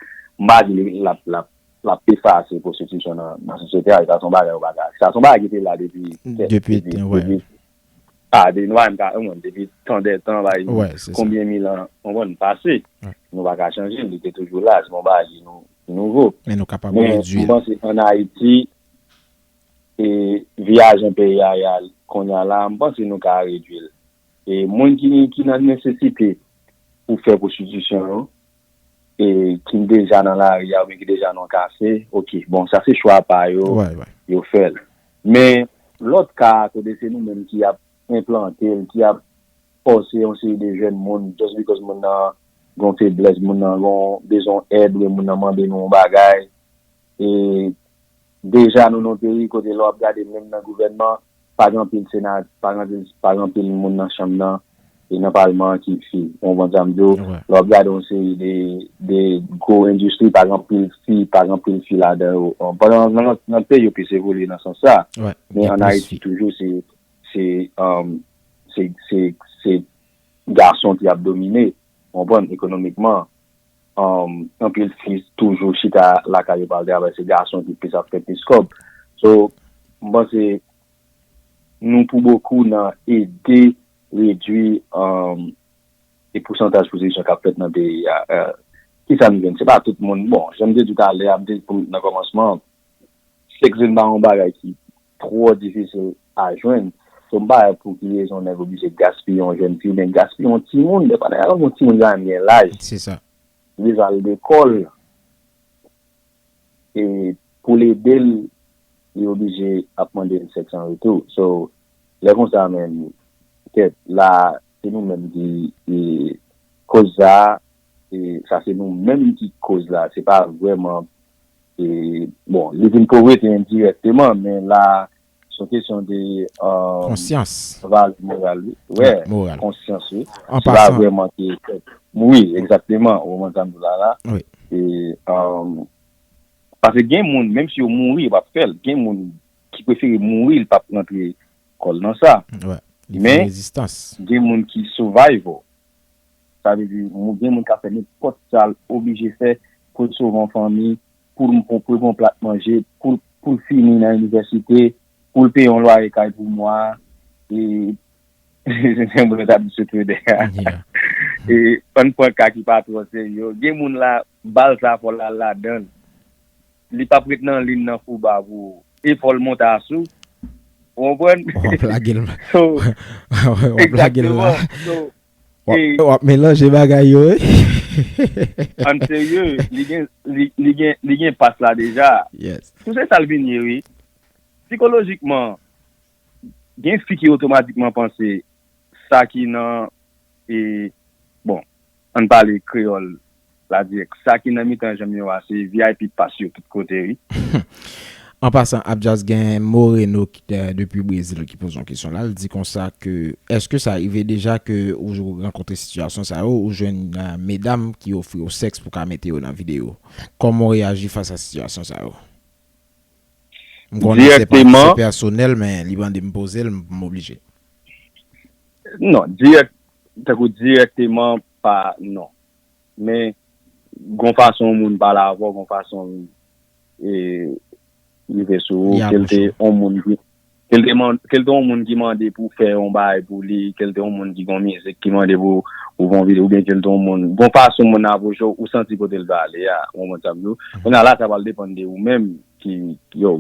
m pa di l ap, l ap, l ap efase pwostitisyon nan, nan sosyete a, sa se yon bagay ou pa ka, sa se yon bagay ki te la depi, depi, depi, depi, a, depi, nou pa menm ka, depi tan dè tan, bay, konbyen mil an, konprann, pase. Nou pa ka chanje l, li te toujou la, se yon bagay ki nou, ki nouvo. Men nou kapab redui l. Men m panse ann Ayiti, e, vye ajan peyi a ye a kounye a la, m panse nou ka redui l. E moun ki, ki nan nesesite pou fè pwostitisyon yo, e ki deja nan lari a oubyen ki deja nan kase, oke, bon, sa se chwa pa yo, yo fè l. Men lòt ka a, kote se nou menm ki ap enplante l, ki ap fòse yon seri de jèn moun, just because moun nan gen yon feblès, moun nan gen yon bezwen èd, oubyen moun nan mande nou yon bagay, e deja nou nan yon peyi kote lè w ap gade menm nan gouvènman, pa gen anpil sena, pa gen anpil, pa gen anpil moun nan chanm nan, e nan palman an ki fi. Ou konprann sa m di w? Lè w ap gade yon seri de, de gwo endistri, pa gen anpil fi, pa gen anpil fi ladan yo. Pandan nan, nan lòt peyi yo plis evolye nan sans sa. Men ann Ayiti toujou se, se, um, se, se, se gason ki ap domine, ou konprann, ekonomikman. Um, anpil fi toujou chita lakay yo pa al travay, se gason ki plis ap fè plis kòb. So, m panse nou pou bokou nan ede redui, um, e pousantaj pwostitisyon k ap fèt nan peyi a. Uh, kisa m jwenn? Se pa tout moun. Bon, jan m te di w talè a, m te di pou, nan kòmansman, sèks se pa yon bagay ki twò difisil a jwenn. So, m pa wè pou ki rezon nèg oblije gaspiye yon jèn fi, oubyen gaspiye yon timoun. Dèfwa nèg ap pran yon timoun ki pa menm gen laj. Se sa. Li al lekòl. E pou l ede l, li oblije ap mande l sèks an retou. So, lè konsa menm, kèt, la, se nou menm ki, e, koz sa, e sa se nou menm ki koz la. Se pa vrèman, e, bon, li vin povrete endirèkteman, men la, se yon kesyon de, e, konsyans, valè moral, wi. Wè, moral, konsyans, wi. Se pa vrèman ke, wi, egzakteman, ou konprann sa m di w la, la. E, e, paske gen moun, menm si yo mouri, yo p ap fè l. Gen moun ki prefere mouri, li p ap rantre kò l nan sa. Men, gen moun ki survive. Sa vle di, moun, gen moun k ap fè nenpòt sa l oblije fè pou l sove yon fanmi, pou l, pou l pran plat manje, pou l, pou l fini nan inivèsite, pou l peye yon lwaye kay pou mwa a, e, se yon moun ta di sou Twitter a. E, ann pran ka ki pa twò serye. Gen moun la, bal sa fò l al ladan l. Li p ap ret nan liy nan fouba pou ou. E fò l monte asou. Ou konprann? W ap lage l. So, w ap lage l la. Egzakteman. So, w ap, e w ap melanje bagay yo, wi. Ann serye, li gen, li, li gen, li gen pas la deja. Yes. Tou se sa l vin ye, wi. Sikolojikman, gen fi ki otomatikman panse sa ki nan, e, bon, ann pale kreyòl la dirèk. Sa ki nan mitan janm yo a, se V I P pass yo tout kote, wi. An pasan, Abdias, gen Moreno ki, eh, depi Brezil ki poze yon kesyon la. Li di konsa ke, èske sa rive deja ke ou rankontre sitiyasyon sa yo, ou jwenn, eh, medam ki ofri w sèks pou ka mete yo nan videyo? Kòman w reyaji fas a sitiyasyon sa yo? M konnen se pa, se pèsonèl, men li mande m poze l, m, m oblije. Non, dirèk, tankou dirèkteman, pa, non. Men, gon fason yon moun pale avè w, gon fason, e, rive sou ou, ke l te yon moun ki, ke l te man-, ke l te yon moun ki mande pou fè yon bagay pou li, ke l te yon moun ki gon mizik ki mande pou, pou fè yon videyo, oubyen ke l te yon moun, gon fason moun nan apwoche w, ou santi kote l vle ale a, ou konprann sa m di w? Kounye a la, sa pral depann de ou menm ki, yo,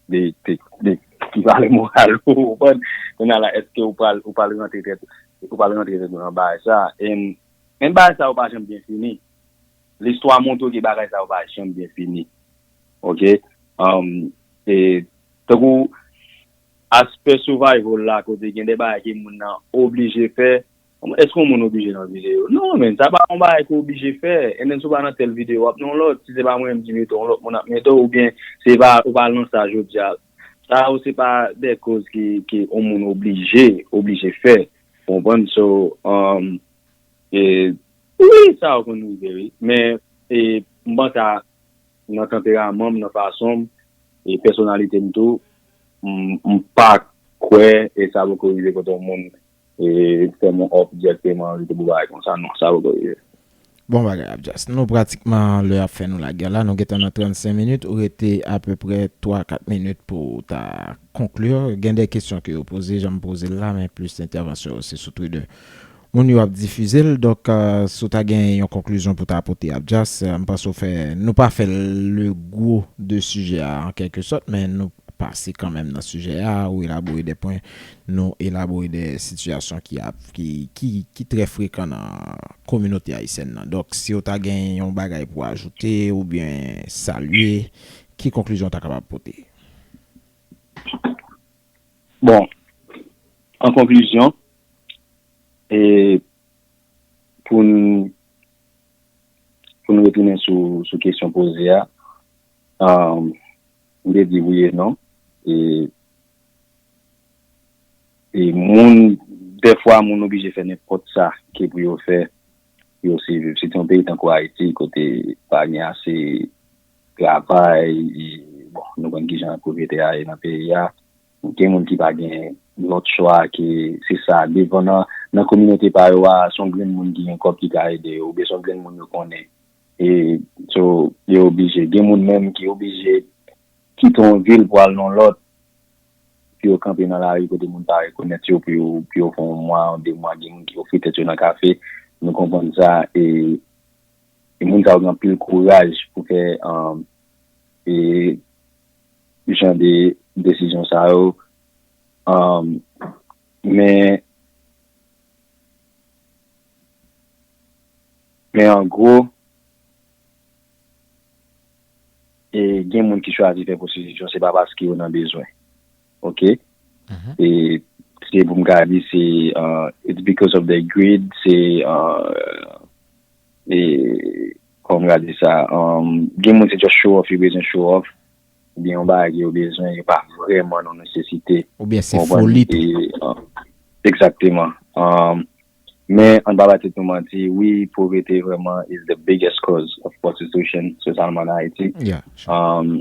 de, de, de ki valè moral ou, ou konprann? Kounye a la, èske ou pral, ou pral rantre tèt, ou pral rantre tèt ou nan bagay sa? E, men bagay sa yo pa janm byen fini. Listwa montre w ke bagay sa yo pa janm byen fini. Oke? Um, e, tankou aspè survival la, kote gen de bagay ke moun nan oblije fè, èske yon moun oblije nan videyo? Non, men, sa pa yon bagay ke w oblije fè. And then, si w pa nan tèl videyo, w ap nan yon lòt. Si se pa mwen menm ki mete w, yon lòt moun ap mete w, oubyen se pa, ou pa nan sa jodi a. Sa yo, se pa de koz ke, ke yon moun oblije, oblije fè. Ou konprann? So, um, e, wi, sa yo konn rive, wi. Men, e, m panse a, nan tanperaman m, nan fason m, E pèsonalite m tou, m, m pa kwè e sa poko rive kote yon moun e, fè m yon òf dirèkteman, li te pou bagay konsa. Non, sa poko rive. Bon bagay, Abdias. Nou pratikman lè ap fè nou lagè la. Nou gentan nan trannsenk minit. Ou rete apeprè twa kat minit pou w ta konkli. Gen de kesyon ke yo poze, jan m poze l la, men plis entèvansyon yo se sou Twitter. Moun yo ap difize l. Donk, euh, si w ta gen yon konklizyon pou ta pote, Abdias, euh, m panse w fè, nou pa fè le gwo de sijè a an kèlke sòt, men nou pase kanmenm nan sijè a, ou elabore de pwen, nou elabore de sitiyasyon ki ap, ki, ki, ki trè frekan nan kominote ayisyèn nan. Donk, si w ta gen yon bagay pou ajoute oubyen salye, ki konklizyon w ta kapab pote? Bon, an konklizyon, e pou n pou n retounen sou, sou kesyon poze a, um, m te di wi e non. E, e moun, dèfwa, moun oblije fè nenpòt sa ke pou yo fè, pou yo siviv. Se te yon peyi tankou Ayiti, kote pa gen ase travay, e, bon, nou konn kijan povrete a ye nan peyi a. Gen moun ki pa gen lòt chwa ke se sa. Devan nan, nan kominote pa yo a, se yon grenn moun ki gen kòb ki ka ede yo, oubyen se yon grenn moun yo konnen. E, so, yo oblije. Gen moun menm ki oblije kite yon vil pou al nan lòt, pou yo kanpe nan lari kote moun pa rekonèt yo, pou yo, pou yo fè yon mwa, yon de mwa, gen moun ki ofri tèt yo nan kafe. Nou konprann sa, e, e moun sa yo gen anpil kouraj pou fè, um, e, jan de desizyon sa yo. Um, men, men an gwo, e gen moun ki chwazi fè pwostitisyon, se pa paske yo nan bezwen. Oke? E se pou m ka di, se, uh, it's because of the greed, se, uh, e, kòman m ka di sa, um, gen moun se just show off, yo bezwen show off, oubyen yon bagay ke yo bezwen, yo pa vrèman nan nesesite. Oubyen se foli tou. Egzakteman. Um, men, ann pa bay tèt nou manti, wi, povrete vrèman is the biggest cause of prostitution, espesyalman an Ayiti. Yeah, sure. Um,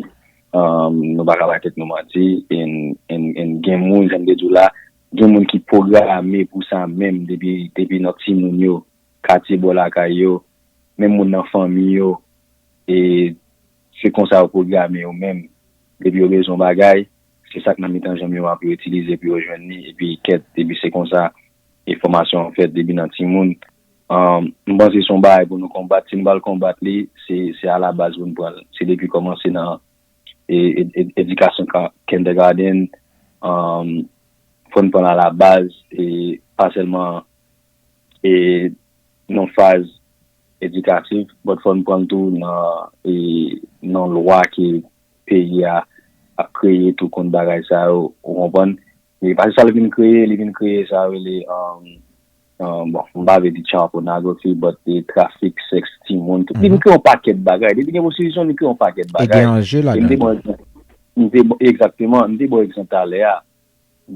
um, nou pa ka bay tèt nou manti, and, and, and gen moun, jan m te di w la, gen moun ki pwograme pou sa menm depi, depi nan timoun yo, katye bò lakay yo, menm moun nan fanmi yo, e se konsa yo pwograme yo menm. Depi yo bezwen yon bagay, se sa k nan mitan janm yo a pou yo itilize pou yo jwenn li, epi kèt, epi se konsa enfòmasyon an fèt depi nan timoun. Um, m panse se yon bagay pou nou konbat. Si nou pral konbat li, se, se alabaz pou nou pran l. Se depi kòmanse nan e, e, e, edikasyon ka- kindergarten, um, fò n pran l alabaz, e pa sèlman e, nan faz edikatif, but fò n pran l tou nan, e, nan lwa ke peyi a ap kreye tou kont bagay sa yo, ou konprann? E pa se sa l vin kreye, li vin kreye sa yo rele, um, um, bon, m pa vle di child pornography, but e trafik sèks timoun, tout. Li vin kreye yon pakèt bagay. Depi gen pwostitisyon, li kreye yon pakèt bagay. E gen anje ladan. M te, egzakteman, m te ba w egzanp talè a.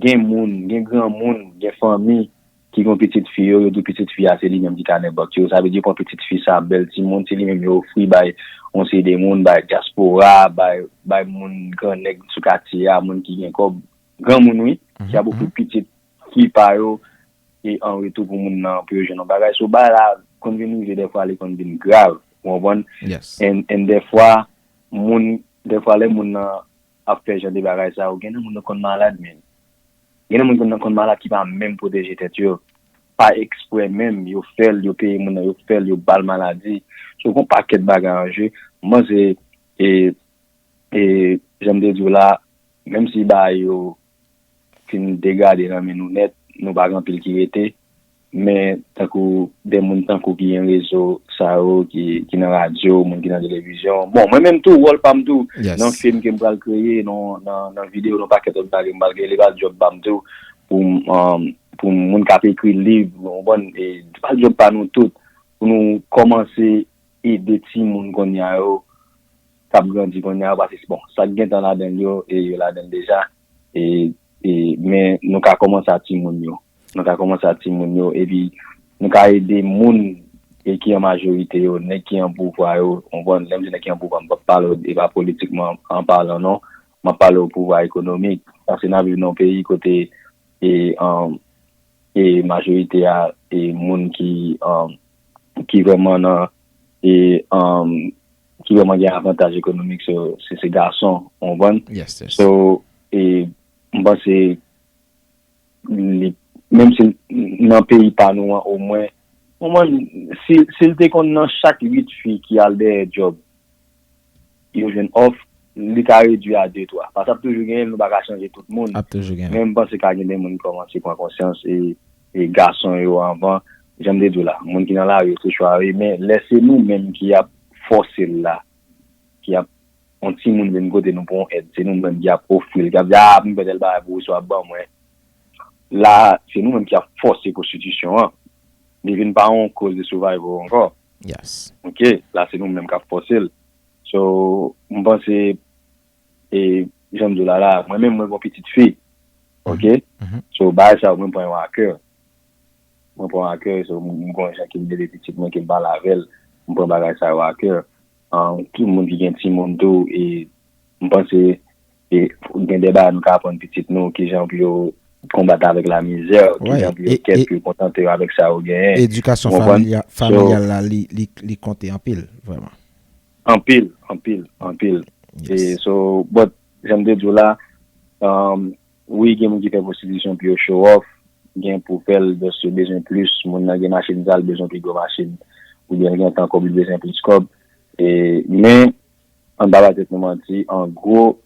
Gen moun, gen granmoun, gen fanmi ki gen pitit fi yo, yo di pitit fi a se li menm ki kanè bank yo. Sa vle di yo pran pitit fi sa, bèl timoun, se li menm yo ofri bay yon seri de moun, bay dyaspora, bay, bay moun gran nèg sou katye a, moun ki gen kòb, granmoun wi, ki ap ofri pitit fi pa yo, e an retou pou moun nan, pou yo jwenn yon bagay. So, bagay la konn vin rive dèfwa, li konn vin grav, ou konprann? And, and dèfwa, moun, dèfwa lè moun nan ap fè jan de bagay sa yo, gen nan moun nan konn malad, men. Gen nan moun nan konn malad ki pa menm pwoteje tèt yo. Pa eksprè menm, yo fè l, yo peye moun nan, yo fè l, yo ba l maladi. So, gon pakèt bagay an je. M panse, e, e, jan m te di w la, menm si bagay yo fin degrade nan men nou nèt, nou pa gen anpil ki rete. Men tankou de moun tankou ki gen rezo sa yo, ki, ki nan radyo, moun ki nan televizyon. Bon, mwen menm tou, wòl pa m tou, nan fim ke m pral kreye, nan, nan, nan videyo, nan pakèt lòt bagay ke m pral kreye, li pral djòb pa m tou, pou, um, pou moun k ap ekri liv, ou konprann, e li pral djòb pa nou tout, pou nou kòmanse ede timoun kounye a yo, k ap grandi kounye a yo, paske, bon, sa k gentan ladan l yo, e yo ladan l deja, e, e, men nou ka kòmanse a timoun yo. Nou ka kòmanse a timoun yo, epi nou ka ede moun e ki an majorite yo, nèg ki an pouvwa yo, ou konprann, lè m di nèg ki an pouvwa, m p ap pale e pa politikman an palan non, m ap pale w pouvwa ekonomik. Paske n ap viv nan yon peyi kote e, um, e majorite a e moun ki, um, ki vrèman nan e, um, ki vrèman gen avantaj ekonomik se, se, se gason, ou konprann? Yes, yes. So, e, m panse li, menm si l nan peyi pa nou an, omwen, omwen, si, si l te konn nan chak uit fi ki al dèyè djòb, yo jwenn òf, li ka redui a de twa. Paske ap toujou genyen, nou pa ka chanje tout moun. Ap toujou genyen. Men m panse ka gen de moun ki kòmanse pran konsyans e, e gason yo anvan. Jan m te di w la, moun ki nan lari yo se chwa yo ye, men lè se nou menm ki ap fòse l la, ki ap yon timoun vin kote nou pou yon èd, se nou menm ki ap ofri l, ki ap di, "Ah, m fè tèl bagay pou ou, sa w ap ban mwen." La, se nou menm ki ap fòse pwostitisyon an. Li vin pa yon koz de survival ankò. Yes. Ok, la se nou menm k ap fòse l. So, m panse, e, jan m di w la la, mwen menm mwen gon pitit fi. Ok? Mhm. So, bagay sa yo mwen pran yo a kè. Mwen pran yo a kè, so, m gon jan ke m leve pitit mwen, ke m pale avè l, m pran bagay sa yo a kè. An, tout moun ki gen timoun tou, e m panse e gen de bagay nou ka aprann pitit nou, kijan pou yo konbat avèk lamizè, Wè, kijan pou yo e- kèt, e- pou yo kontante yo avèk sa yo genyen. Edikasyon Ou konprann? familya- So- familyal la, li, li, li konte anpil, vrèman. Anpil, anpil, anpil. Yes. E so, but, jan m te di w la, um, wi, gen moun ki fè pwostitisyon pou yo show off, gen pou fè l, just yo bezwen plis, moun nan gen machin sa, l bezwen pi gwo machin, oubyen l gen tan kòb, li bezwen plis kòb. E, men, ann pa ba tèt nou manti, an gwo,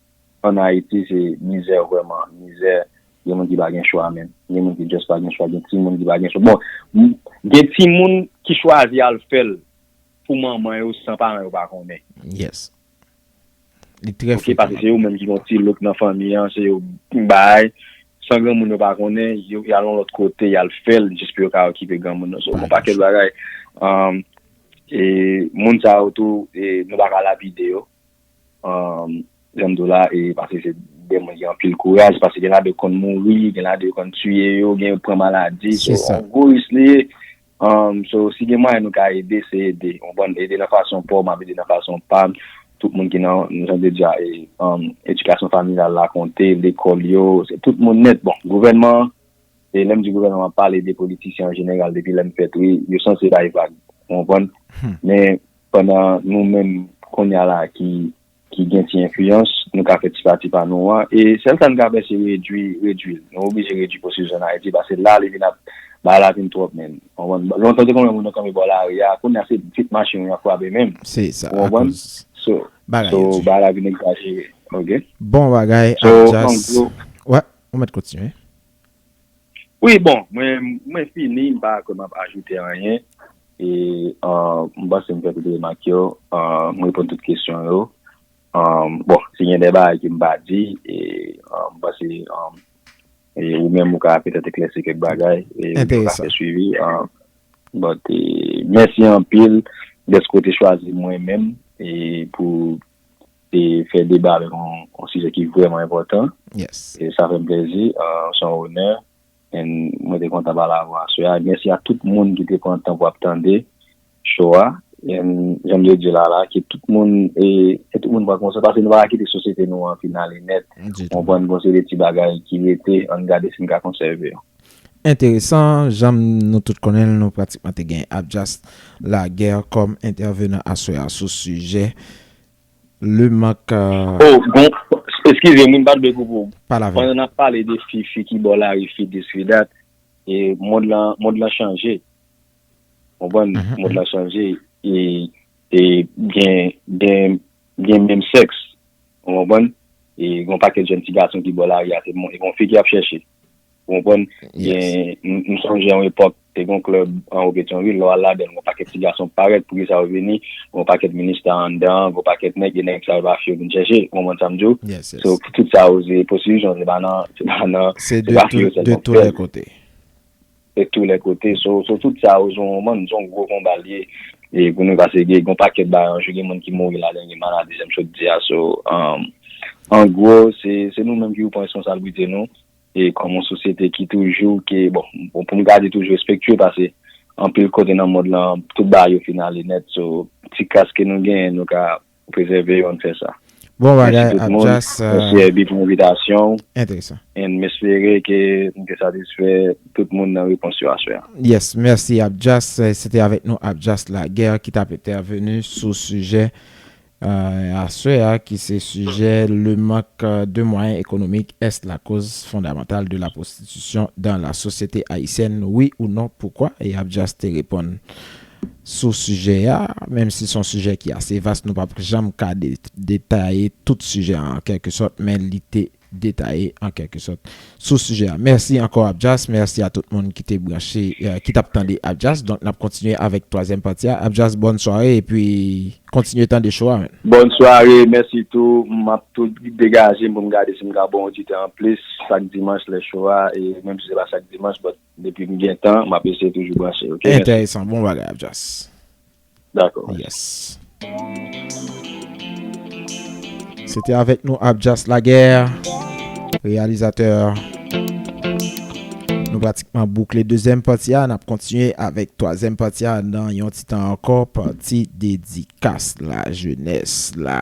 ann Ayiti, se mizè vrèman, mizè, gen moun ki pa gen chwa menm, gen moun ki just pa gen chwa, gen timoun ki pa gen chwa. Bon, m- gen timoun ki chwazi al fè l pou manman yo san paran yo pa konnen. Yes. Li trè Ok, paske frekan. Se yo menm ki gon ti louk nan fanmi an, se yo ki bay, san granmoun yo pa konnen, yo y al yon lòt kote, y al fè l, jis pou yo ka okipe granmoun nan. So, Pa gon pakèt bagay. Um, e moun sa yo tou, e nou pa ka lapide yo. Um, jan m di w la, e paske se de moun ki anpil kouraj, paske gen ladan yo konn mouri, gen ladan yo konn tiye yo, gen yo pran maladi. So, Se sa. Yon gwo risk li ye. Um, so, si gen mwayen nou ka ede, se ede. Ou konprann? Ede nan fason pa w, m ap ede nan fason pa m. Tout moun ki nan, jan m te di a, e, um, edikasyon familyal la konte, lekòl yo, se tout moun nèt. Bon, gouvènman, e lè m di gouvènman, m ap pale de politisyen an jeneral, depi lè m fèt, wi, yo sanse bay vag. Ou konprann? Hmm. Men pandan nou menm kounye a la ki, ki gen ti enfliyans, nou ka fè ti pati pa nou an. E sèl sa n ka fè, se redui, redui l. Nou oblije redui pwosesis an Ayiti, paske la, li vin ap, bagay la vin twòp, men. Ou konprann? Lontan, te konbyen moun nan kanpe bò lari a, kounye a, se pitit machin yo y ap frape menm. Se sa, Ou konprann? akoz So, bagay so yo di. Bagay la vin egzajere. Ok? Bon bagay, So, Abjas. An gwo, Wè, ou mèt kontinye. Wi, bon, mwen, mwen fini, m pa kwè m ap ajoute anyen. E, uh, m panse m fè tout remak yo, uh, m reponn tout kesyon yo. Um, bon, si gen de bagay ke m pa di, e, uh, m panse, um, e ou menm ou ka petèt eklèsi kèk bagay, e nou ka Enteresan. Fè swivi. Uh, but, e, mèsi anpil dèske w te chwazi mwen menm e pou e fè deba avèk yon, yon sijè ki vrèman enpòtan. Yes. E sa fè m plezi, uh, se yon onè. And mwen te kontan pale avè w aswè a. Mèsi a tout moun ki te pran tan pou ap tande show a. And jan m te di la la, ke tout moun, e, ke tout moun pran konsèp, paske nou pa ka kite sosyete nou an fin ale nèt. Ditou. Ou konprann, gon seri de ti bagay ki rete, ann gade si n ka konsève yo. Enteresan, jan nou tout konnen l, nou pratikman te gen Abjas Laguerre kòm entèvenan aswè a sou sijè le mank, euh, Oh, bon, eskize m, m pa t vle koupe w. Pale avè m. Pandan n ap pale de fi, fi ki bò lari, fi this, fi that, e mond lan, mond lan chanje. Konprann? Mhm, Mond lan chanje. E, e gen, gen, gen menm sèks. Ou konprann? E gen yon pakèt jèn ti gason ki bò lari a, se bon, e gen yon fi ki ap chèche. Ou konprann? Yes. Gen, m, m sonje yon epòk, te gen yon klèb anwo Petyonvil, lè w al ladan l, gen yon pakèt ti gason parèt, pou ki sa yo vini, gen yon pakèt minista anndan, gen yon pakèt nèg, e nèg sa yo pa fi yo vin chèche. Ou konprann sa m di w? Yes, yes. So, tout sa yo, se pwostitisyon, se pa nan, se pa nan, Se se de pa tou, fi yo de sèlman tou ki fè lè l. kote. De tou lè kote. So, so tout sa yo, se yon, se yon gwo konba l ye. E pou nou, paske gen, gen yon pakèt bagay, gen moun ki mouri ladan, gen maladi, jan m sot di a. So, um, an gwo, se, se nou menm ki pou pran responsablite nou. E kòm yon sosyete ki toujou, ke, bon, bon, pou m ka di toujou respektye, paske anpil kote nan mond lan, tout bagay yo fin ale nèt. So, ti kras ke nou genyen, nou ka prezève yo, ann fè sa. Bon Mèsi bagay, tout moun. Abjas. Mèsi Herbie pou envitasyon. Enteresan. And m espere ke m te satisfè tout moun nan repons yo aswè a. Yes, mèsi Abjas. Se te avèk nou Abjas Laguerre ki t ap entèveni sou sijè euh, aswè a, ki se sijè le manque euh, de moyens économiques est la cause fondamentale de la prostitution dans la société haïtienne, oui ou non, pourquoi? E Abjas te reponn sou sijè a, menm si se yon sijè ki ase vas, nou p ap janm ka de- detaye tout sijè a an kèlke sòt, men li te detaye an kèlke sòt sou sijè a. Mèsi ankò Abjas, mèsi a tout moun ki te branche, euh, ki t ap tande Abjas. Donk n ap kontinye avèk twazyèm pati a. Abjas, bòn sware epi kontinye tande show a, man. Bòn sware, mèsi tou. M ap tou degaje m pou m gade si m ka bon oditè anplis chak dimanch lè show a, e menm si se pa chak dimanch, but depi m gen tan, m ap eseye toujou branche, ok? Mèsi. Enteresan, bon bagay Abjas. Dakò. Yes. Se te avèk nou Abjas Laguerre, reyalizatè. Nou pratikman boukle dezyèm pati a, n ap kontinye avèk twazyèm pati a nan yon ti tan ankò, pati dedikas la jenès la.